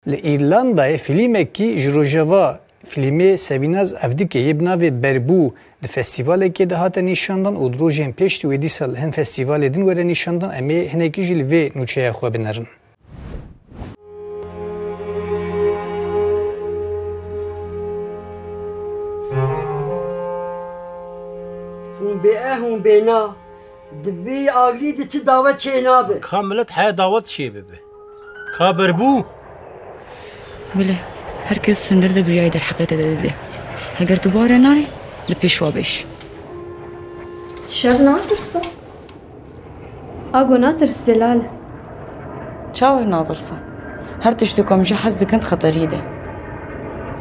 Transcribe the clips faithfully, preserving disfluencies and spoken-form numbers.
Li Îrlandayê fîlmekî ji rojeva fîlmê Sevînaz Evdikê yê bi navê Berbû di festîvalekê de hate nîşandan û di rojên pêş de wê dîsa li hin festîvalê din were nîşandan. Em ê hinekî jî li vê nûçeya xwe binerin. Hûn bê e, hûn bê na. Di vê agirî de çi dawet çênabe. Ka milet heya dawet çê bibe. Ka Berbû. Gule, her kes hundir de biryayê derheqê te de dide. Heger tu bare narî, li pêş wa bêj. Şer natirsa. Ago natirs Zelal. Çawa natirsa? Her tiştê ku em jê hez dikin xeterî de.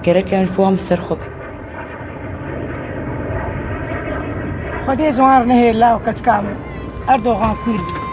Gerek em ji bo em ser xwe bin. Xwedê ziwan nehêla û keçika min. Erdogan kûr bî.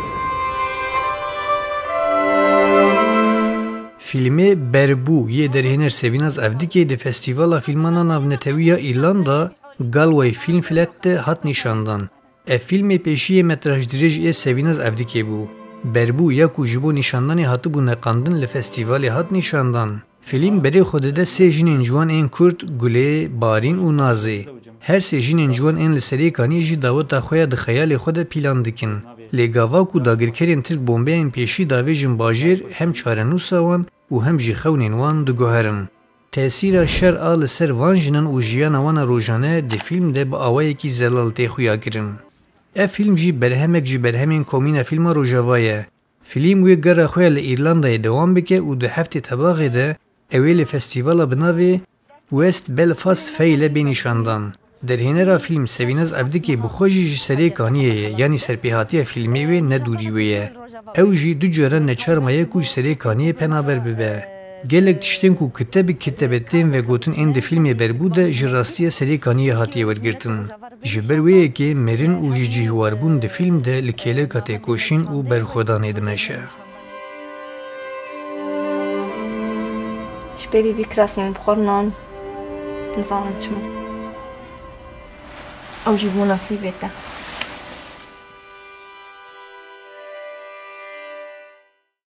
Fîlmê Berbû yê derhêner Sevînaz Evdikê di Festîvala Fîlmana Navnetewî ya Îrlanda, Galway Film Fleet de hat nîşandan. Ev fîlmê pêşî yê metrajdirêj ê Sevînaz Evdikê bû. Berbû ya ku ji bo nîşandanê hatibû neqandin li festîvalê hat nîşandan. Fîlm berê xwe dide sê jinên ciwan ên Kurd, Gulê, Barîn û Nazê. Her sê jinên ciwan ên li Serê Kaniyê jî daweta xwe ya di xeyalê xwe de pîlan dikin. Lê gava ku dagirkerên Tirk bombeyên pêşî davêjin bajêr, hem çarenûsa wan û hem jî xewnên wan diguherin. Tesîra şer a li ser van jinan û jiyana wan a rojane di fîlm de bi awayekî zelal tê xuyakirin. Ev fîlm jî berhemek ji berhemên komîna fîlma Rojava ye. Fîlm wê gera xwe ya li Îrlandayê dewam bike û di heftê tebaxê de ew ê li festîvala bi navê West Belfast Fail e bê nîşandan. Derhênera fîlm Sevînaz Evdikê bi xwe jî ji Serê Kaniyê ye, yanî serpêhatiya fîlmê wê ne dûrî wê ye. Ew jî du caran neçar maye ku ji Serê Kaniyê penaber bibe. Gelek tiştên ku kite bi kite be tên vegotin ên di fîlmê Berbû de ji rastiya Serê Kaniyê hatiye wergirtin. Ji ber wê yekê mirin û ji cihwarbûn di fîlm de li kêleka têkoşîn û berxwedanê dimeşe. Ji berî vî kirasê min bi xwe re nan nizanim çima. Ew jî bû nesîbê te.